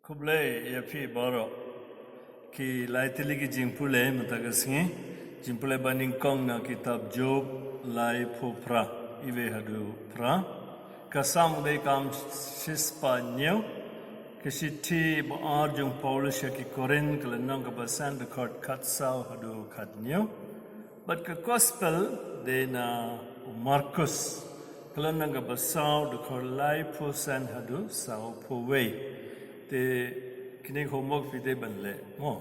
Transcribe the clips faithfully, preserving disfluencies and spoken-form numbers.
Khublei ïa phi baroh. Ki lai tylli ki jingpule mynta ka sngi. Jingpule ba nyngkong na kitab Job laiphew phra, iwei haduh phra. Ka Salm dei ka shispah hynñiew. Ka shithi ba ar jong Paulus ïa ki Korinth, ka lynnong kaba san, dkhot khatsaw haduh khathynñiew. Bad ka Gospel dei na u Markus, ka lynnong kaba saw, dkhot laiphew san haduh sawphew wei. Te kine ki homework phi dei ban leh mo.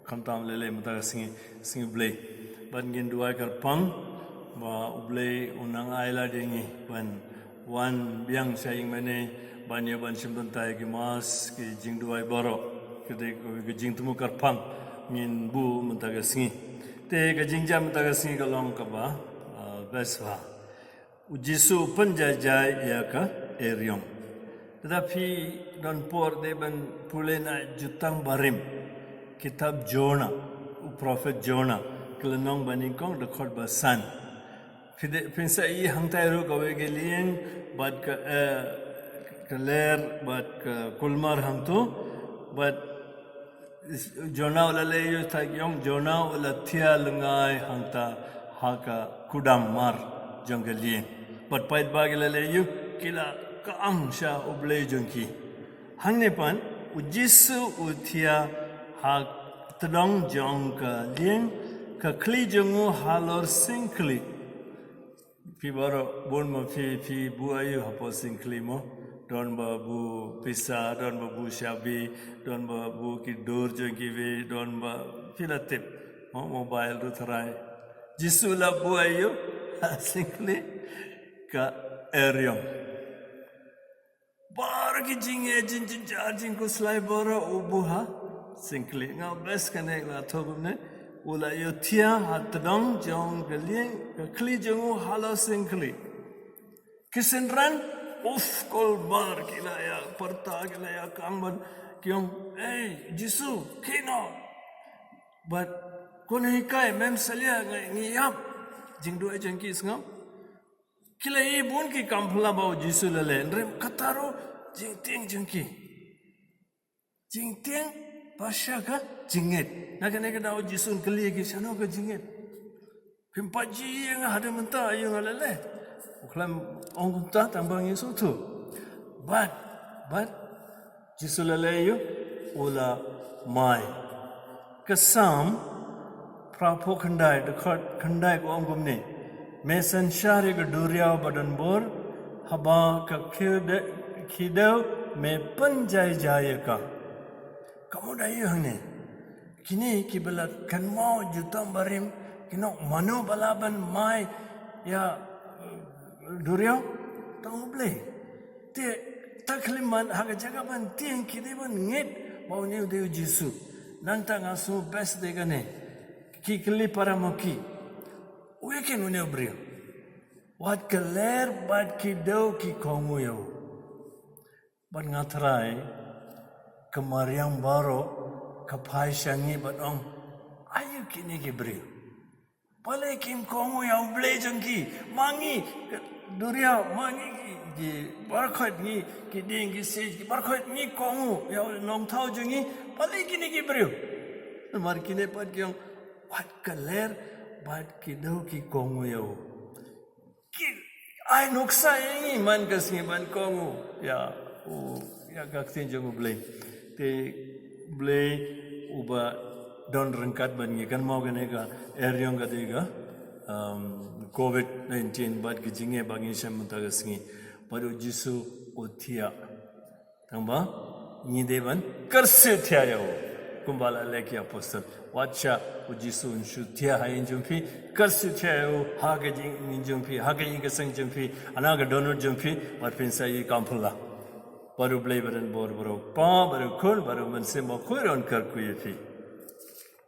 Khamtam leh leh mynta ka sngi, sngi Blei. Bad ngin duwai kyrpang ba U Blei un nang ai lad ïa ngi ban wan biang sha ïing mane ban ïa ban shim bynta ïa ki mass, ki jingduwai baroh. Ka dei ka jingthmu kyrpang ngin buh mynta ka sngi. Te ka jingjia mynta ka sngi ka long kaba, ah, best ba U Jisu u pynjai jai ïa ka eriong. Lada phi don por dei ban pule na Jutang Barim, kitab Jonah, u prophet Jonah, ka lynnong ba nyngkong, dkhot ba san. Phi dei, phin sa ïohi hangtai ruh kawei ka lieng bad ka, eh, ka ler bad ka kulmar hangto, bad Jonah u la leh ïa u, thait ïong, Jonah u la thiah lyngngai hangta ha ka kudam mar jong ka lieng. Bad paidbah ki la leh ïa u, ki la kang sha U Blei jong ki. Hangne pat U Jisu u thiah ha tdong jong ka lieng, ka khlieh jong u halor syngkhlieh. Phi baroh bun ma phi, phi buh aïu hapoh syngkhlieh mo? Don ba buh pisa, don ba buh shabi, don ba buh ki dur jong kiwei, don ba, phi la tip mo, mobile ruh tharai. Jisu la buh aïu ha syngkhlieh? Ka eriong. Baroh ki jingeh, jingjynjar, jingkhuslai baroh u buh ha syngkhlieh. Nga best kane, nga thoh kumne. U la ïohthiah ha tdong jong ka lieng, ka khlieh jong u halor syngkhlieh. Ki synran, uf, kulmar ki la ïa pyrta, ki la ïa kang bad ki ong, "Ei Jisu, khie noh." Bad, "Khublei, mem salia, ngi ïap." Jingduwai jong ki sngap. Ki la ïohi bun ki kam phylla ba U Jisu la leh, hynrei kata ruh jingtieng jong ki. Jingtieng ba sha ka jingngeit. Na kane ka daw U Jisu un kylli ki, shano ka jingngeit? Phim pat ju ïohi ïa nga haduh mynta, aïu nga la leh? U khlem ong kumta tang ba ngi sngewthuh. Bad, bad, Jisu la leh aïu? U la mai. Ka Salm phraphew khyndai, dkhot khyndai ka ong kumne: Me synshar ïa ka duriaw ba don bor, haba ka khide-, khiew me pynjai jai ïa ka. Ka mut aïu hangne? Kine kiba la kynmaw Jutang Barim, ki ong mano ba lah ban mai ïa, eh, duriaw? Tang U Blei. Te, ta khlem man, ha ka jaka ban tieng, ki dei ban ngeit ba une u dei U Jisu. Nangta nga sngew best dei kane. Ki kylli para ma ki, uei keiñ une u briew? Wat ka ler bad ki dew ki kohnguh ïa u. Bad nga tharai, ka mariang baroh ka phai sha ngi bad ong, aïu kine ki briew? Balei kim kohnguh ïa U Blei jong ki? Ma ngi, ka duriaw, ma ngi ki, ki baroh khoit ngi, ki dieng ki siej, ki baroh khoit ngi kohnguh ïa u nongthaw jong ngi. Balei kine ki briew? Namar kine pat ki ong, wat ka ler bad ki dew ki kohnguh ïa u. Ki ai nuksa ïa ngi man ka sngi ban kohnguh ïa u, ïa ka ktien jong U Blei. Te U Blei uba don ryngkat bad ngi, kynmaw kane ka eriong ka dei ka, um, covid nineteen bad ki jingeh ba ngi shem mynta ka sngi. Bad U Jisu u thiah. Tang ba ngi dei ban kyrsiew thiah ïa u. Kumba la leh ki apostol. Wat sha U Jisu un shu thiah ha ïing jong phi, kyrsiew thiah ïa u ha ka jingim jong phi, ha ka ïing ka sem jong phi, ha ka dohnud jong phi, bad phin sa ïohi kam phylla. Bad U Blei ba don bor, bad U Kpa, bad U Khun, bad U Mynsiem Bakhuid un kyrkhu ïa phi.